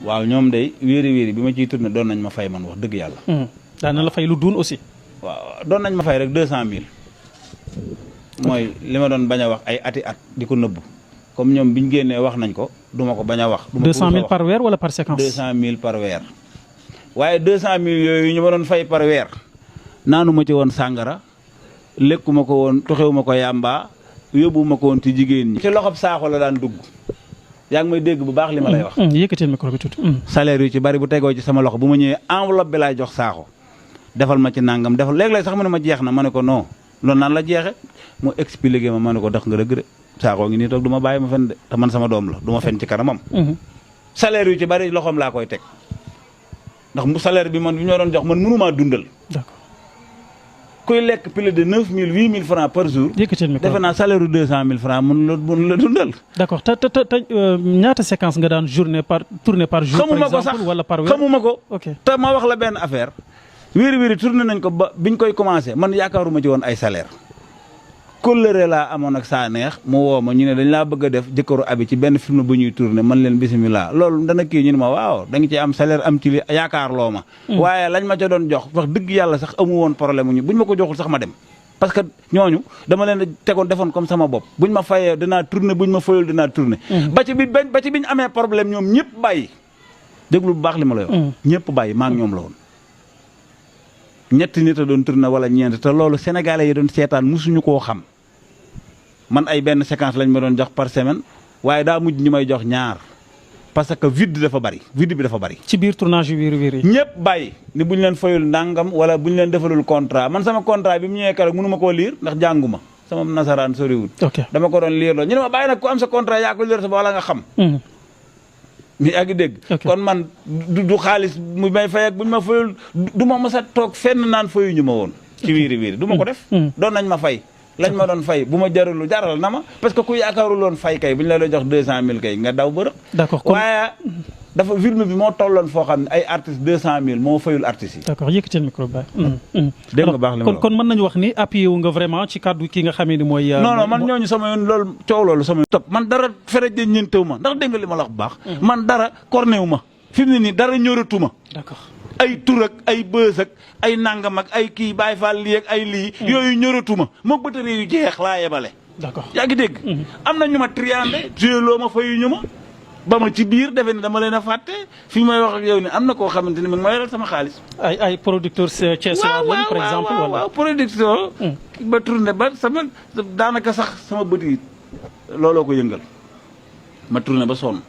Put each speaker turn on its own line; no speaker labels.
waaw ñoom day wéeri bi ma ciy tourné doon nañ ma fay man wax dëgg yàlla.
daan na la fay lu duun aussi.
waaw doon nañ ma fay rek 200000. mooy li ma doon bañ a wax ay ati at di ko nëbbu comme ñoom biñ génnee wax nañ ko duma ko bañ a wax.
200000 par weer wala par séquence.
200000 par weer. waaye 200000 yooyu ñu ma doon fay par weer naanu ma ci woon sàngara lekkuma ko woon toxewuma ko yàmbaa yóbbuwuma ko woon ci jigéen ñi. ci loxob saaxo la daan dugg yaa ngi may dégg bu baax li ma lay wax.
yëkkatil micro bi tuuti.
salaire yu ci bari bu tegoo ci sama loxo bu ma ñëwee enveloppe bi laay jox saaxo defal ma ci nangam defal léeg-léeg sax mu ne ma jeex na ma ne ko non loolu naan la jeexe mu expliqué ma ne ko dax nga dëgg de saaxoo ngi nii toog du ma bàyyi ma fen de te man sama doom la du ma fen ci kanamam. salaire yu ci bari loxoom laa koy teg ndax mu salaire bi man bi ñoo doon jox man mënumaa dundal.
d'accord
kuy lekk plus de 9000 8000 francs par jour.
yëkkatil micro
defe naa salaire yu 200000 francs mun la dundal.
d'accord te ñaata séquence nga daan tourné par jour.
xamuma
par
ko sax
exemple wala par weer
xamuma ko.
ok
te ma wax la benn affaire wéeri tourné nañ ko ba biñ koy commencé man yaakaaruma ci woon ay salaire kóllëre laa amoon ak saa neex mu woo ma ñu ne dañ laa bëgg a def jëkkëru abi ci benn film bu ñuy tourné man leen bisimilah loolu dana kii ñu ne ma waaw da nga ci am salaire am ci li yaakaar loo ma. waaye lañ ma ca doon jox wax dëgg yàlla sax amu woon problème ñu buñ ma ko joxul sax ma dem. parce que ñooñu dama leen a tegoon defoon comme sama bopp buñ ma fayee dinaa tourné buñ ma fayul dinaa tourné. ba ci biñ amee problème ñoom ñëpp bàyyi déglu bu baax li ma la wax. ñëpp bàyyi maa ngi ñoom la woon. ñetti nit a doon tourné wala ñeent te loolu sénégalais yi doon seetaan musuñu koo xam man ay benn séquence lañ ma doon jox par semaine waaye daa mujj ñu may jox ñaar parce que vide bi dafa bari.
ci biir tournage yu wéeri.
ñëpp bàyyi ni bu ñu leen fayul ndàngam wala bu ñu leen defalul contrat man sama contrat bi mu ñëwee keroog mënu ma koo liir ndax jànguma sama nasaraan soriwul.
ok
dama ko doon liir loolu ñu ne ma bàyyi nag ku am sa contrat yaa ko liir sa wala nga xam. mi yaa ngi dégg. kon man du xaalis mu may fay ak bu ñu ma fayul du ma mës a toog fenn naan fayuñu ma woon. ci wéeri du ma ko def. doon nañ ma fay. lañ ma doon fay bu ma jarul jaral na ma parce que ku yaakaarul woon fay kay bu ñu la doon jox 200000 kay nga daw bërëb.
d'accord
waaye dafa film bi moo tolloon foo xam ne ay artistes 200000 moo fayul artistes yi.
d'accord yëkkatil micro bi.
dégg nga baax li ma
kon mën nañu wax ni appuyé wu nga vraiment ci kàddu ki nga xamee ni mooy.
non man ñooñu sama yoon loolu coow loolu sama yoon. man dara fere de ñeentewu ma ndax dégg nga li ma la wax bu baax. man dara cornéwu ma fi mu ne nii dara ñoratu ma.
d'accord.
ay tur ak ay bës ak ay nangam ak ay kii Baay Faal lii ak ay lii. yooyu ñoratuma moog batari yu jeex laa yebale.
d'accord
yaa ngi dégg. am na ñu ma triandé joué loo ma fayu ñu ma ba ma ci biir defe ni dama leen a fàtte fi may wax ak yow ni am na koo xamante ni mi ngi ma yoral sama xaalis.
ay producteurs Thiès lañ par exemple.
waaw production. ba tourné ba sama daanaka sax sama bët yi looloo ko yëngal ma tourné ba sonn.